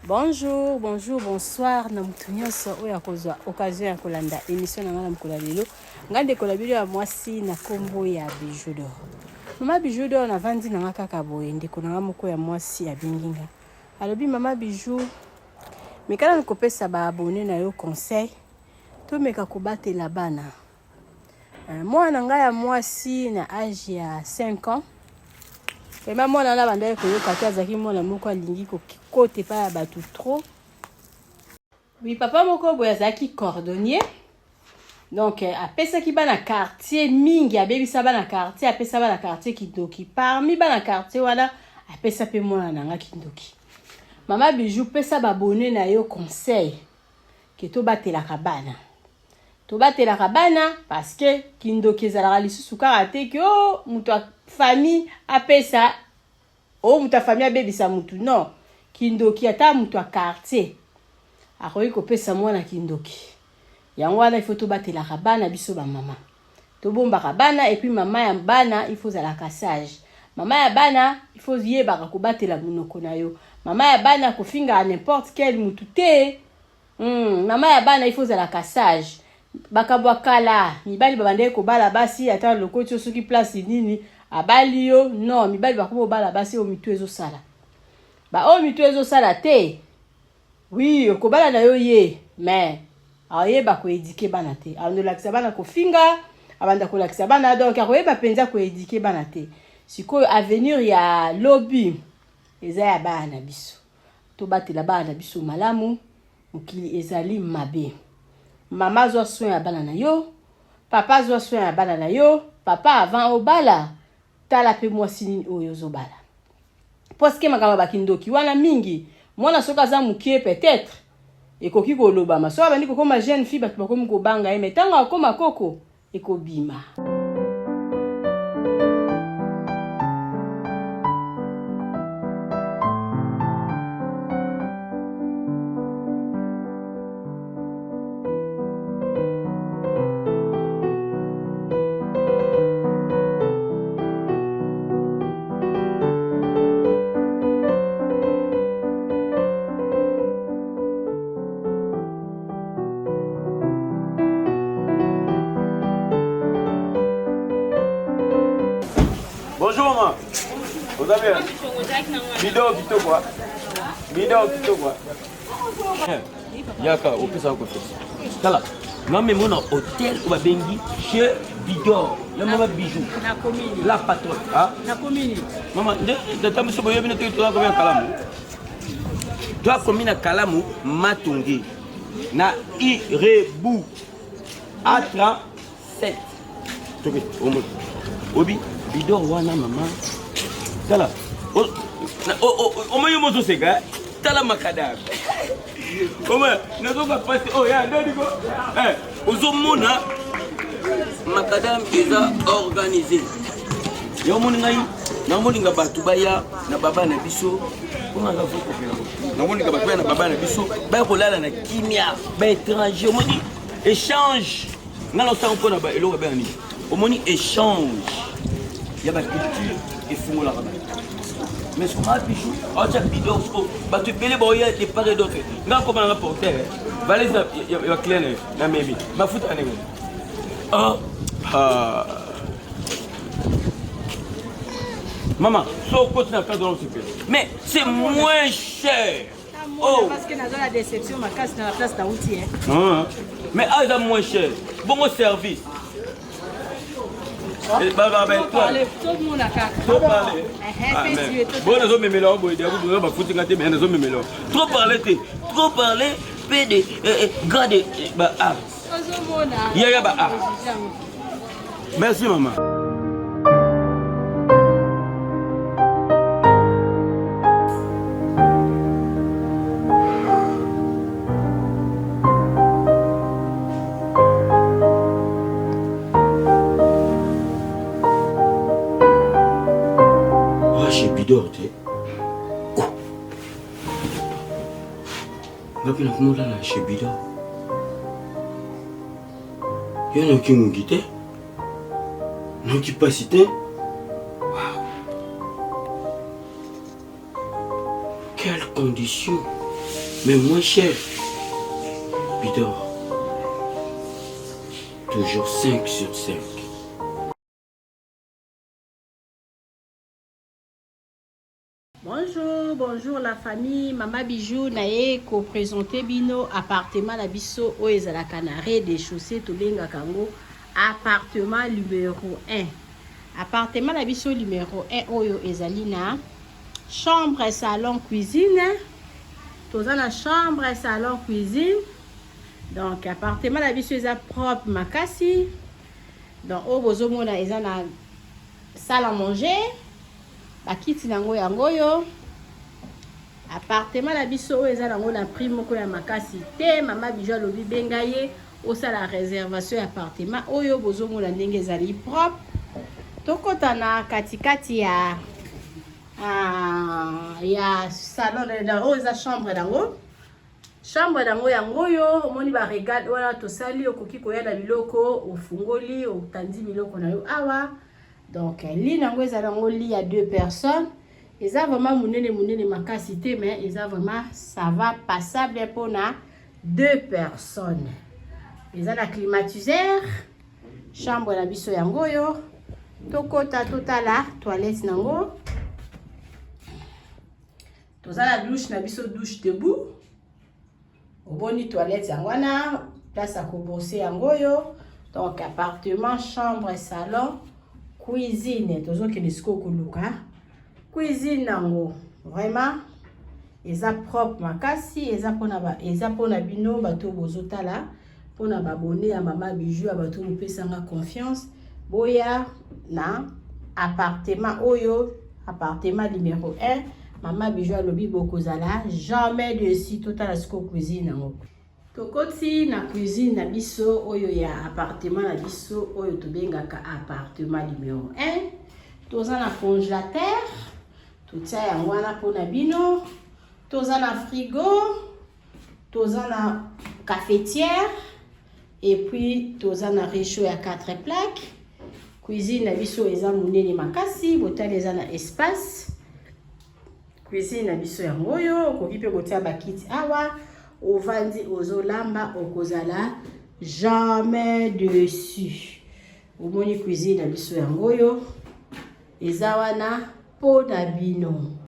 Bonjour, bonjour, bonsoir na moto nyonso oyo akozwa occasion ya kolanda émission na ngai na mokolo ya lelo. Ngai ndeko na bino ya mwasi na kombo ya Bijou d'or. Mama Bijou d'or navandi na ngai kaka boye, ndeko na ngai moko ya mwasi abengi nga. Alobi mama Bijou, meka nanu kopesa ba abonnes na yo conseil, tomeka kobatela bana. Euh, mwana na ngai ya mwasi na age ya 5 ans vraimen mwana wana abandaki koyoka te azalaki mwana moko alingi kokota epai ya bato trop wi papa moko boye azalaki cordonnier donc euh, apesaki bana quartier mingi abebisa bana quartier apesa bana quartier kindoki parmi bana quartier wana apesa mpe mwana na nga kindoki mama bijou pesa babone na yo conseil ke tobatelaka bana Tobatelaka bana parce que kindoki ezalaka lisusu kaka te ke oh, moto ya famille apesa oh, moto ya famille abebisa motu non. Kindoki ata moto ya quartier akoki kopesa mwana kindoki. Yango wana il faut tobatelaka bana biso ba mama. Tobombaka bana et puis mama ya bana il faut ozalaka sage. Mama ya bana il faut yebaka kobatela monoko na yo. Mama ya bana kofingaka n'importe quel mutu te. Hum, mama ya bana il faut ozalaka sage. Makambo ya kala mibali babandaki kobala basi ata lokoti yo soki place nini abali yo non mibali bakomi kobala basi oyo mitu ezosala ba oyo mitu ezosala te oui okobala na yo ye mais ayeba koedike bana te abanda kolakisa bana kofinga abanda kolakisa bana donc akoyeba mpenza koedike bana te sikoyo avenir ya lobi eza ya bana na biso Tobatela bana na biso malamu, mokili ezali mabe. Mama zwa soin ya bana na yo, papa zwa soin ya bana na yo, papa avant obala tala pe mwasi nini oyo ozobala. Parce makambo ya bakindoki wana mingi, mwana soki aza mokie peut-être ekoki kolobama, soki abandi kokoma jeune fille bato bakomi kobanga ye, mais ntango akoma koko ekobima. Bonjour maman. Vous allez bien Bidon kitoko. Bidon kitoko. Yaka opesa confiance. Tala, nga memo na hôtel oyo babengi chez Bidor. Ya mama bijou. Na commune. La patronne. Ah? Na commune. Mama, nde tata biso boyebi ne toza combien kalamu? Toa na kalamu matonge. na irebu a37 soki omoni obi bidor wana mama tala omoni yo mozoseka eh? tala makadame omona nazoka pasi oyo oh, ya ndodiko eh, ozomona makadame eza organise yo omoni ngai namoninga bato baya na baba na biso namoninga bato baya na baba na biso baya kolala na kimia baétranger omoni échange ngai naosanga mpo na eloko ebena nini omoni échange ya baculture efungolaka bato mais soko mabiju aotya bidor soko bato ebele baoya de part et d'autre ngai akoma nanga porter valise ya baclient na memi mafuta ya ndenge ah, ah. Maman, so okoti na cadre osepela mais c'est moins cher oh. parce que naza na déception makasi na la place nauti eh. ah. mais awa eza moins cher bongo service bo nazomemela yo boye diakutu bafuti nga te me nazomemela yo trop parle te trop parle pe de eh, eh, grade eh, ba art yaya ba art merci mama Bidor te oh. Nga mpe nakomolala chez Bidor Yo nayoki ngungi te, nayoki mpasi te. Wow. Quelle condition! Mais moins cher. Bidor. Toujours 5 sur 5. Bonjour, bonjour la famille. Mama Bijou naye ko présenter bino appartement na biso oyo ezalaka na rez-de-chaussée, tobengaka yango appartement numéro 1. Appartement na biso numéro 1 oyo ezali na chambre, salon, cuisine. Toza na chambre, salon, cuisine. Donc appartement na biso eza propre makasi. Donc oyo bozomona eza na salle à manger, bakiti nango yango oyo. Appartement na biso oyo eza nango na prix moko ya makasi te. Mama Bijou alobi benga ye osala réservation ya appartement oyo. Bozomona ndenge ezali propre. Tokɔta na katikati ya salon. Oyo eza chambre nango. Chambre nango yango oyo. Omoni baregale wana tosali, okoki koya na biloko, ofungoli, otandi biloko na yo awa. Donc lit nango eza nango lit ya deux personnes. Eza vraiment monene monene makasi te, mais eza vraiment, ça va, passable mpona deux personnes. Eza na climatiseur. Chambre na biso yango oyo. Tokɔta totala toilette nango. Toza na douche na biso, douche debout. Oboni toilette yango wana, place ya kobrosser yango oyo. Donc appartement, chambre, salon, cuisine. Tozokende sikoyo koluka cuisine nango. Vraiment eza propre makasi. Eza mpona bino bato bozotala, mpona babone ya Mama Bijou, ya bato bopesanga confiance, boya na appartement oyo, appartement numéro 1. Mama Bijou alobi bokozala jamais déçus. Totala sikoyo cuisine yango. Tokoti na cuisine na biso oyo ya appartement na biso oyo tobengaka appartement numéro 1. Toza na congélateur, totia yango wana mpona bino. Toza na frigo, toza na cafetière et puis toza na réchaud ya 4 plaques. Cuisine na biso eza monene makasi. Botali, eza na espace. Cuisine na biso yango oyo. Okoki mpe kotia bakiti awa, ovandi, ozolamba, okozala jamais déçu. Omoni cuisine na biso yango oyo, eza wana mpo na bino.